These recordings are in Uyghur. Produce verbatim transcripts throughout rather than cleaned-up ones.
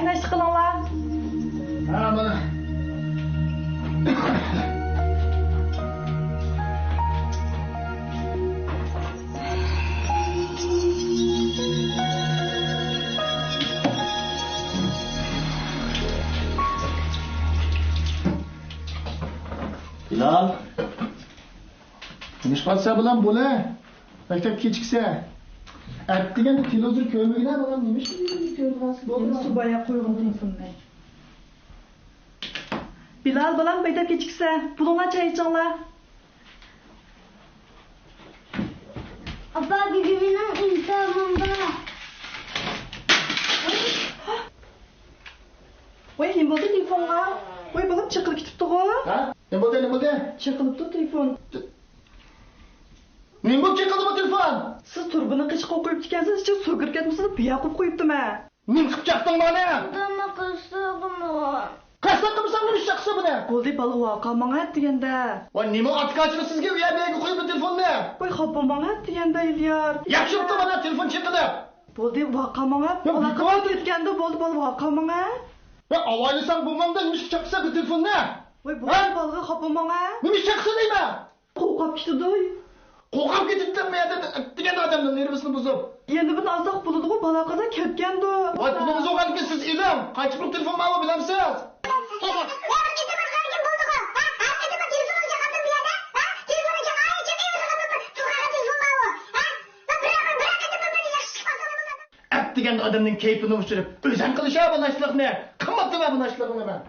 ناشتا قىلىڭلار. ھە، مانا. بىلال. نېمىش قالسا بولام بولە. مەكتەپ كېچىكسە. ئەتىگەندە تېلېۋىزور كۆرمىگىنە بالام، نېمىش تېلېۋىزور كۆرىدىغانسىز؟ بولدى، سۇبايا قويغىن تېلېفوننى. بىلال بالام، مەكتەپ كېچىكسە، بۇلۇڭلار چاي ئىچىڭلار. ئاپا، بۈگۈن مېنىڭ ئىمتىھانىم بار. ۋاي، نېمە بولدى تېلېفونغا؟ ۋاي، بالام چېقىلىپ كېتىپتىغۇ؟ ھە؟ نېمە بولدى، نېمە بولدى؟ چېقىلىپتۇ تېلېفون. نېمە بولۇپ چېقىلدى بۇ تېلېفون؟ سىز تۇرۇبىنى قېچىققا قويۇپتىكەنسىز، ئىچىگە سۇ كىرىپ كەتمىسۇن دەپ بۇياق قىلىپ قويۇپتىمەن. نېمە قىلىپ چاقتىڭ مانا؟ داما قىلسىغۇمۇ. قەستەن قىلمىساڭ نېمە ئىش چاقسا بۇنى؟ بولدى، بالىغا ۋاقا ماڭا دېگەندە. ۋاي نېمە ئاتىكاچىلىق سىزگە، ئۇ يەردە يەرگە قويۇپ بۇ تېلېفوننى. ۋاي خاپا ماڭا دېگەندە ئېلىيار. ياخشى بوپتۇ مانا تېلېفون چېقىلىپ. بولدى، ۋاقا ماڭا. يا، ئالاقە بىكار. بولۇپ كەتكەندە بولدى، بالىغا ۋاقا ماڭا. ۋاي ئاۋايلىساڭ بولمامدا نېمە ئىش چاقسا بۇ تېلېفوننى؟ ۋاي بولدى، ھە؟ بالىغا خاپا ماڭا. نېمە ئىش چاقسا دەيمەن؟ قورقۇپ كېتىدۇ. قورقۇپ كېتىدۇ دەپ مەيەردە دېگەن ئادەمنىڭ نېرۋىسىنى بۇزۇپ. يەنە بىر ئازراق بولىدىغۇ، بالا قازا كەتكەندۇ. ۋاي، پۇلىڭىز بولغاندىكىن سىز ئېلىڭ. قانچە پۇل تېلېفون بارمۇ بىلەمسىز؟ ئەتىگەندە ئادەمنىڭ كەيپىنى ئۇچۇرۇپ، ئۆزەڭ قىلىشا بۇ ناشتىلىقنى. قىلماپتىمەن بۇ ناشتىلىقنى مەن.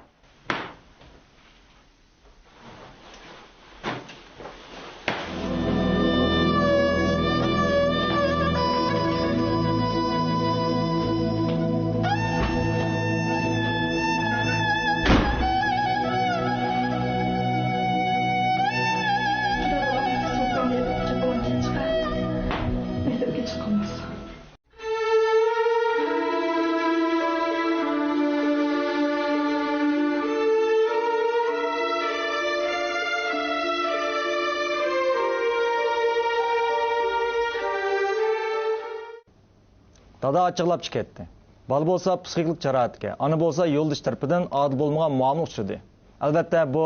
دادا ئاچچىقلاپ چىقىپ كەتتى. بالا بولسا پسىخىكىلىق جاراھەتكە، ئانا بولسا يولدىشى تەرىپىدىن ئادىل بولمىغان مۇئامىلىگە ئۇچرىدى. ئەلۋەتتە، بۇ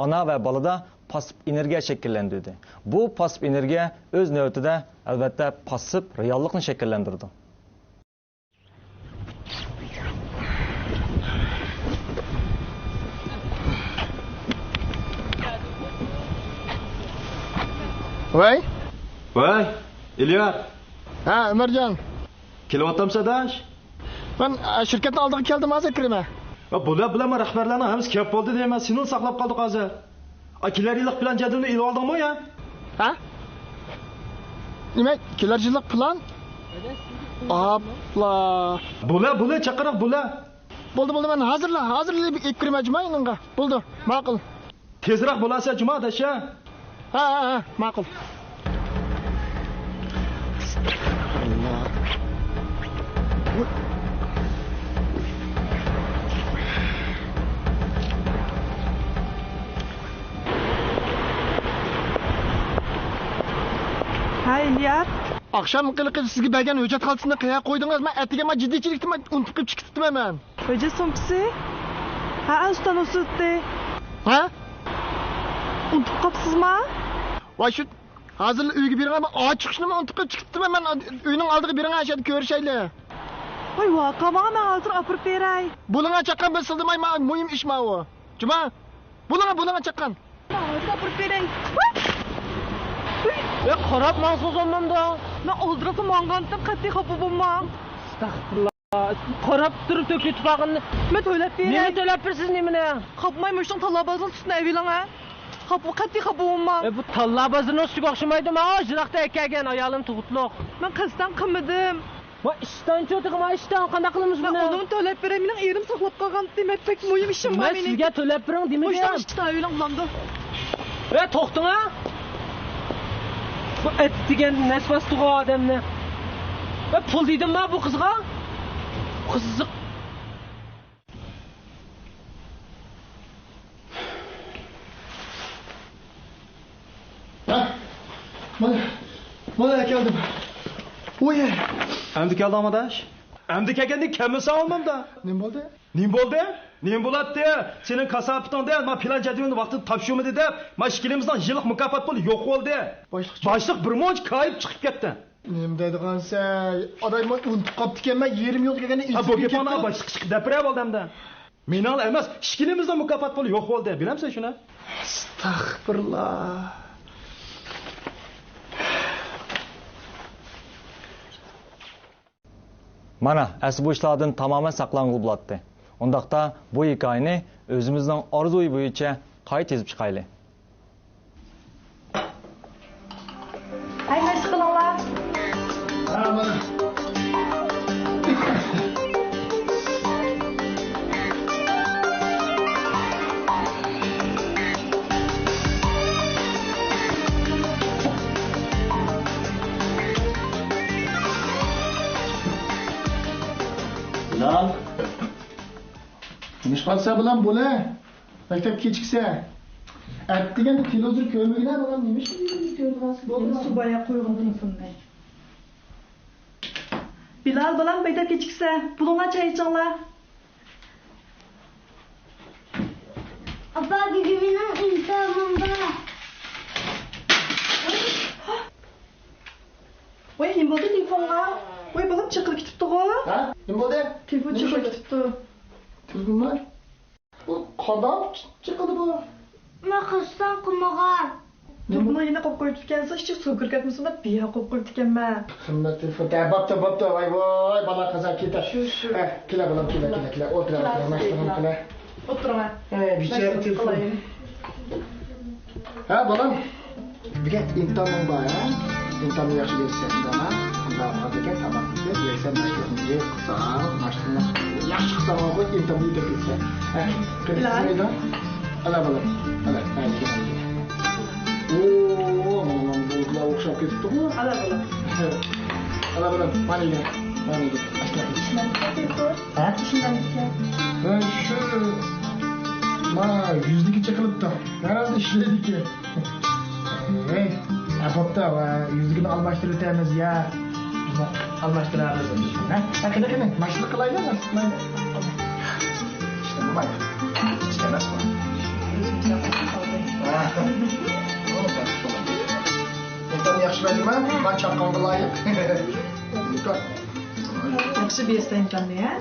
ئانا ۋە بالىدا پاسسىپ ئېنېرگىيە شەكىللەندۈردى. بۇ پاسسىپ ئېنېرگىيە ئۆز نۆۋىتىدە، ئەلۋەتتە، پاسسىپ رېئاللىقنى شەكىللەندۈرىدۇ. ۋەي. ۋەي، ئىليار. ھە، ئۆمەرجان. كېلىۋاتامسەن ئاداش؟ مەن، ئە، شىركەتنىڭ ئالدىغا كەلدىم، ھازىر كىرىمەن. ھە، بۇلار، بۇلار، مانا رەھبەرلەرنىڭ ھەممىسى كەپ بولدى دەيمەن، سېنىلا ساقلاپ قالدۇق ھازىر. ئا، كېلەر يىللىق پىلان جەدۋىلىنى ئېلىۋالدىڭمۇ يا؟ ھە؟ نېمە، كېلەر يىللىق پىلان؟ ئاپلا. بۇلار، بۇلار، چاقىرىق بۇلار. بولدى، بولدى، مەن ھازىرلا، ھازىرلا ئېلىپ كىرىمەن جۇما يېنىڭغا. بولدى، ماقۇل. تېزراق بولارسەن جۇما ئاداش ھە. ھە، ھە، ھە، ماقۇل. ھەي، ئىلياس. ئاخشام قىلىقى سىزگە بەرگەن ھۆججەت خالتىسىنى قەيەرگە قويدىڭىز؟ مەن ئەتىگەن مانا جىددىيچىلىكتە مەن ئۇنتۇپ قېلىپ چىقىپ كېتىپتىمەن مەن. ھۆججەت سومكىسى؟ ھە، ئۇستام ئۇسۇلتى. ھە؟ ئۇنتۇپ قاپسىزما؟ ۋاي شۇ، ھازىرلا ئۆيگە بېرىڭە، مەن ئاچ چىقىشنىمۇ ئۇنتۇپ قېلىپ چىقىپتىمەن مەن. ئۆينىڭ ئالدىغا بېرىڭە، ئاشۇ يەردە كۆرۈشەيلى. ۋاي ۋاقا ماڭا، مەن ھازىر ئاپىرىپ بېرەي. بولۇڭا چاققان، بىر سىلدىماي، ماڭا مۇھىم ئىش ماۋۇ. جۇما. بولۇڭا، بولۇڭا چاققان. ھازىر ئاپىرىپ بېرەي. ۋاي! ئۇي! ئە، قاراپ ماڭسىڭىز بولمامدۇ؟ مەن ئالدىراپلا ماڭغانتىم، قەتئىي خاپا بولماڭ. ئەستەغپۇرۇللا. قاراپ تۇرۇپ تۆكۈپ كېتىپ قالغىنىنى. مەن تۆلەپ بېرەي. نېمە تۆلەپ بېرىسىز، نېمىنى؟ خاپىماي مۇشۇنىڭ تاللا بازىرىنىڭ سۈتىنى ئەۋېلىڭ ھە. خاپا، قەتئىي خاپا بولماڭ. ئە، بۇ تاللا بازىرىنىڭ سۈتىگە ئوخشىمايدۇ، مانا يىراقتا ئەكەلگەن ئايالىم تۇغۇتلۇق. مەن قەستەن قىلمىدىم. ۋاي ئىشتانچۇ تېخى، مانا ئىشتان، قانداق قىلىمىز بۇنى؟ مەن ئۇنىمۇ تۆلەپ بېرەي، مېنىڭ ئېرىم ساقلاپ قالغانتى، مەن بەك مۇھىم ئىشىم بار مېنىڭ. مەن سىزگە تۆلەپ بېرىڭ دېمىدىم. مۇشۇنىڭ ئىشتىن ئايرىلىڭ بولامدۇ؟ ۋە توختىڭا! بۇ ئەتىگەن نەس باستىغۇ ئادەمنى. ۋە پۇل دېدىمما بۇ قىزغا؟ قىزىق. ھە؟ مانا، مانا كەلدىم. ۋوي. ئەمدى كەلدىڭمۇ ئاداش؟ ئەمدى كەلگەندە كەلمىسە ئالمامدا. نېمە بولدى؟ نېمە بولدى؟ نېمە بولاتتى؟ سېنىڭ كاساپىتىڭدىن ما پىلان جەدۋىلىنى ۋاقتىدا تاپشۇرمىدى دەپ، ما ئىككىلىمىزنىڭ يىللىق مۇكاپات پۇلى يوق بولدى. باشلىق، باشلىق بىر مۇنچە كايىپ چىقىپ كەتتى. نېمە دەيدىغانسەن؟ ئاداي، مەن ئۇنتۇپ قاپتىكەنمەن، يېرىم يولغا كەلگەندە. ھە، بۇ گېپىڭنى باشلىققا چىقىپ دەپ بېرە بولدى ئەمدى. مېنىڭلا ئەمەس، ئىككىلىمىزنىڭ مۇكاپات پۇلى يوق بولدى، بىلەمسەن شۇنى؟ ئەستەغپۇرۇللا. مانا، ئەسلى بۇ ئىشلاردىن تامامەن ساقلانغىلى بولاتتى. ئۇنداقتا بۇ ھېكايىنى ئۆزىمىزنىڭ ئارزۇيى بويىچە قايتا يېزىپ چىقايلى. ھەي، مەشىق قىلىڭلار. ھە، مانا. بىلال. نېمىش قالسا بىلەن بولە. مەكتەپ كېچىكسە. ئەتىگەندە تېلېۋىزور كۆرمىگىنە بالام، نېمىش تېلېۋىزور كۆرىدىغانسىز؟ بولدى، سۇبايا قويغىن تېلېفوننى. بىلال بالام، مەكتەپ كېچىكسە، بولۇڭلار چاي ئىچىڭلار. ئاپا، بۈگۈن مېنىڭ ئىمتىھانىم بار. ۋاي، نېمە بولدى تېلېفونغا؟ ۋاي، بالام چېقىلىپ كېتىپتىغۇ. ھە؟ نېمە بولدى؟ تېلېفون چېقىلىپ كېتىپتۇ. تېلېفون بار؟ بۇ قانداق چېقىلدى بۇ؟ مەن قەستەن قىلمىغان. نېمە؟ بۇنى يەنە قويۇپ قويۇپتىكەنسىز، ئىچىگە سۇ كىرىپ كەتمىسۇن دەپ بىيا قويۇپ قويۇپتىكەنمەن. قىممەت تېلېفون. ھە، بوپتۇ، بوپتۇ. ۋاي، ۋاي، بالا قازا كېتە. شۇ، شۇ. ھە، كېلە بالام، كېلە، كېلە، كېلە. ئولتۇرا، ئولتۇرا، ماشىنىغا كېلە. ئولتۇرۇڭ. ھە، بىچارە تېلېفون. ھە، بالام. بۈگۈن ئىمتىھانىڭ بار، ھە؟ ئىمتىھاننى ياخشى بېرىسەن، ئىنداما. ئۇنداق بولغاندىكىن تاماق يېسەن، يەيسەن، مەشرەپنى يەپ، قىلساڭ، ماشىنىنى ياخشى قىلساڭ، ئۇ ئىمتىھاننى يېتىپ كېتىسەن. ھە، قېنى، ئىلاھىم. ئالا، بالام. ئالا، ھە، كېلە. ئوو، مانا، مانا، بۇلۇتلار ئوخشاپ كېتىپتىغۇ. ئالا، بالام. ئالا، بالام، مانا يېگىن، مانا يېگىن. ئاشۇنداق. ھە؟ ھە، شۇ، ما، يۈزلۈكى چېقىلىپتۇ. ھەرھالدا ئىشلەيدىكەن. ھەي، ھە، بوپتۇ، ۋە يۈزلۈكىنى ئالماشتۇرۇۋېتەرمىز يا. بىزمۇ ئالماشتۇرارمىز. ھە؟ ھە، قېنى، قېنى، ماشىنا قىلايلى، ماشىنا قىلايلى. ئىشلىمەيدۇ. ئىشلىمەسمۇ؟ ھە. ئىمتىھان ياخشى بەردىمۇ؟ مانا چاققانغا لايىق. ياخشى بېرىسەن ئىمتىھاننى، ھە؟